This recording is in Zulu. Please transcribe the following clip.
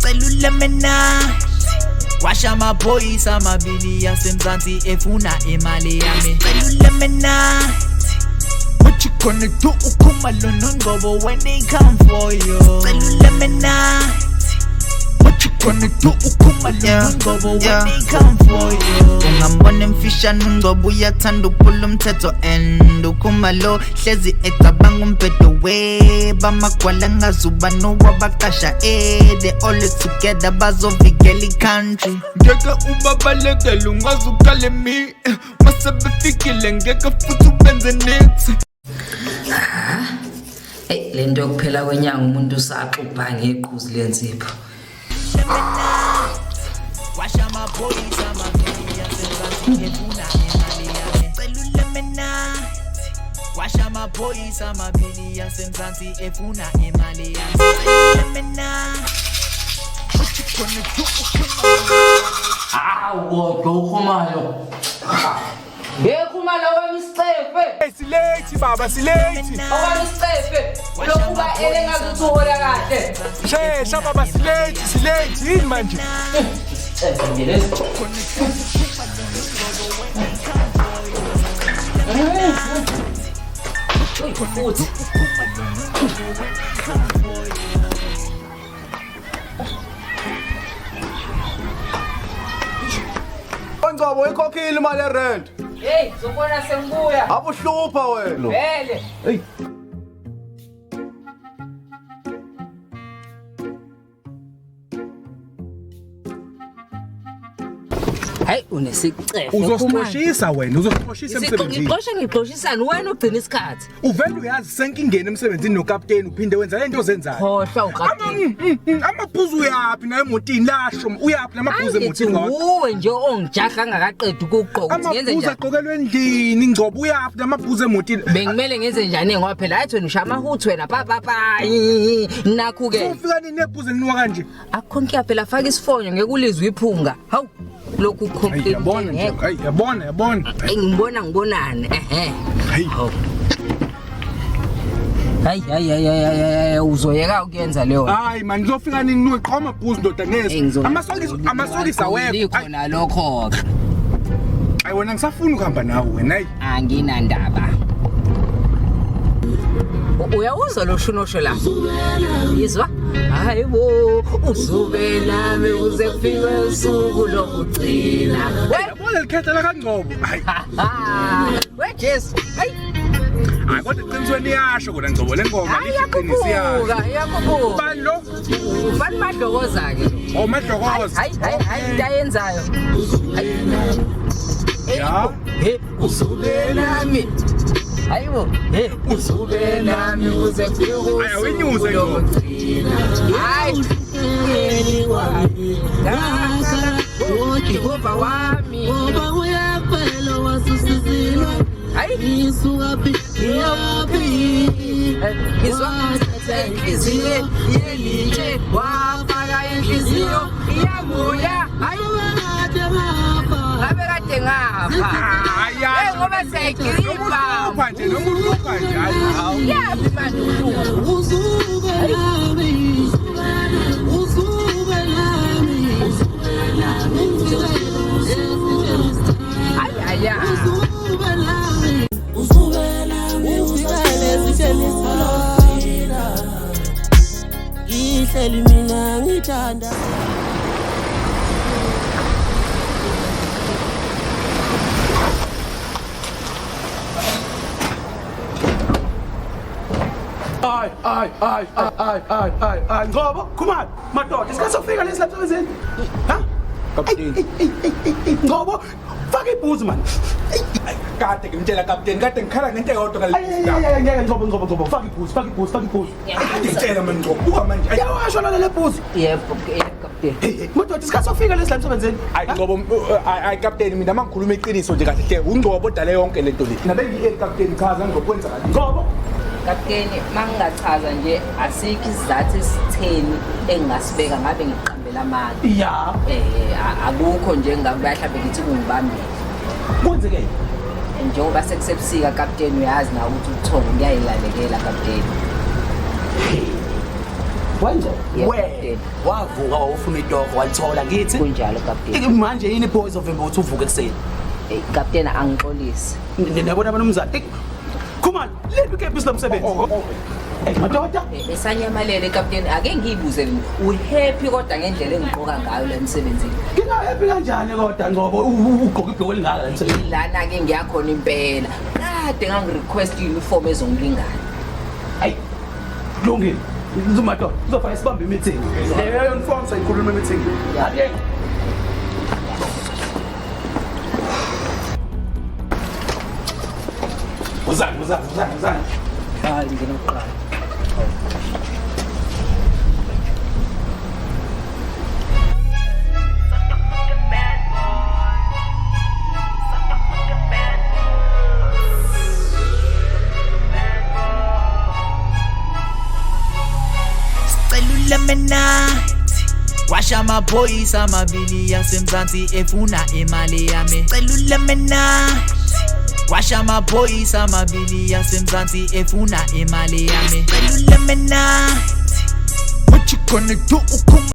Sicela uLuminati. Washa amaphoyisa amabili asemzansi efuna imali yami. Sicela uLuminati. What you gonna do uKhumalo noNgcobo when they come for you? Sicela uLuminati. What you gonna do uKhumalo noNgcobo when they come for you? Ungambona emfishane uNgcobo, uyathanda ukuphula umthetho, and uKhumalo hlezi ecabanga umbhedo we bamagwala ngazuba nowabaqasha, they always together, bazovikela i-country. Ngeke ubabalekele, ungaze ukhale mi mase befikile, ngeke futhi ubenze niks. Eyi, le nto yokuphela kwenyanga umuntu usaxubha ngeqhuzu lensipho. Washa amaphoyisa amabili asemzansi efuna imali yami. Sicela uLuminati. Washa amaphoyisa amabili asemzansi efuna imali yami. Sicela uLuminati. What you gonna do uKhumalo? Hawu, kodwa uKhumalo. Ye Khumalo, wami isicefe. Si-late baba, si-late. Owami isicefe. Lokhu ba elengazuthi uhola kahle. Shesha baba, si-late, si-late. Yini manje? Isicefe nje lesi. Uy, futhi. Ngcobo, ikhokhile imali yerent. Hey, zobona sengibuya. Abuhlupha wena. Vele. Hey. Hayi, unesicefe. Uzosixoshisa wena, uzosixoshisa emsebenzini. Ngixoshe, ngixoshisani? Wena ugcina isikhathi. Uvele uyazi senkingeni emsebenzini nokapteni, uphinde wenza lento ozenzayo. Khohlwa ukapteni. Amaphuzu uyaphi nayo emotini? Lasho, uyaphi namaphuzu Angithi emotini ngoba? uwe nje ongijaha angakaqedi ukugqoka ukuthi ngenze Amaphuzu njani. agqokelwe endlini, Ngcobo, uyaphi namaphuzu emotini? Bengimele ngenze njani? Ngoba phela hayi, wena ushaya amahuthu wena, pa pa pa, nakhu ke. Ufika nini nephuzu elinuka kanje? Akukho nkinga phela, faka isifonyo, ngeke ulizwe iphunga. Hawu, lokhu Hayi, complete. yabona nje, hayi, yabona, yabona. Ngibona ngibonane, ehe. Hayi. Hawu. Hayi hayi hayi hayi hayi, uzoyeka ukuyenza leyo. Hayi man, ngizofika nini nuqoma amaphuzu ndoda Hey, ngezi. Amasokisi, amasokisi awekho. Likhona lokho. Hayi wena, ngisafuna ukuhamba nawe wena, hayi. Anginandaba. Uyawuzwa lo shunosho la? Yizwa? Hayi bo, uzube nami kuze kufike usuku lokugcina. We Yabona likhetha la kaNgcobo. Hayi. We Jesu. Hayi. Hayi, kodwa eqinisweni iyasho kona Ngcobo, le ngoma Hayi, lithi iqiniso, iyasho. iyakhuphuka, iyakhuphuka. Ubani lo? Ufani Madlokoza ke. Oh, Madlokoza. Hayi hayi hayi, into ayenzayo. Ya. He, uzube nami. Hayibo, he, uzube nami kuze kufike Hayi, awinyuse, usuku Ngcobo. lokugcina. Hayi. Jehova wami. Ngoba uyaphela wasusizilwa. Hayi. Isukaphi, iyaphi? Izwa inhliziyo yelitshe, wafaka inhliziyo iyabuya. Hayi. Kade ngafa. Ngabe kade ngafa. Hayi, Eh, yasho. ngoba siyayigilibha. Nomuhlupha nje, nomuhlupha nje. Hayi, hawu. Yaphi manje uhlupho? Uzube nami, uzube nami. Hayi hayi. Uzube nami, uzube nami, ufikele esitheni salogcina. Ngihleli mina ngithanda. Ay ay ay ay ay ay ay ay, Ngcobo, Khumalo, madoda, isikhathi sokufika lesi lapha emsebenzini. Ha? Kapteni. Ngcobo, faka ibhuzu man. Kade ngimtshela kapteni, kade ngikhala ngento eyodwa Ay ay ngale. ay, ngeke Ngcobo, Ngcobo, Ngcobo, faka ibhuzu, faka ibhuzu, faka ibhuzu. Kade ngitshela manje Ngcobo, buka manje. Hayi. Yawasho lana le bhuzu. Yebo, yebo kapteni. Hey, hey, madoda, isikhathi sokufika lesi lapha emsebenzini. Hayi Ngcobo, hayi kapteni, mina mangikhuluma iqiniso nje kahle hle, uNgcobo odale yonke lento le. Nabe ngi kapteni, chaza Ngcobo, kwenzakala. Ngcobo, Kapteni, mangingachaza nje, asikho isizathu esitheni engingasibeka ngabe ngiqambela amanga. Ya, Akukho nje engingakuba mhlawumbe ngithi kungibambile. Kwenzeke. Njengoba sekusebusika kapteni, uyazi nawe ukuthi ubuthongo kuyayilalekela kapteni. Wangcobo, Yebo, we Kapteni. wavuka wawufuna itoho walithola ngithi. Kunjalo kapteni. Manje yini pho izovimba ukuthi uvuke ekuseni? Eh, Kapteni angixolisi. Niyabona abanomzane. Eh, Khumalo, liphi ikepisi lomsebenzi? Eh, madoda. Eh, Besanyamalele kapteni ake ngiyibuze mina. Uhappy kodwa ngendlela engigqoka ngayo la emsebenzini. Ngingahappy kanjani kodwa Ngcobo ugqoke ibhoko elingaka la emsebenzini? Lana ke ngiyakhona impela. Kade ngangirequest uniform ezongilingana. Ayi. Kulungile. Madoda, uzofaka isibambe meeting. Leyo uniform sayikhuluma meeting. Ake. Uzani, uzani, uzani, uzani. Hayi ngena kuqala. Sicela uLemonade Washa amaphoyisa amabili yasemzansi efuna imali yami. Sicela uLemonade Washa amaphoyisa amabili yasemzansi efuna imali yami. Sicela uLemonade What you gonna do ukhuma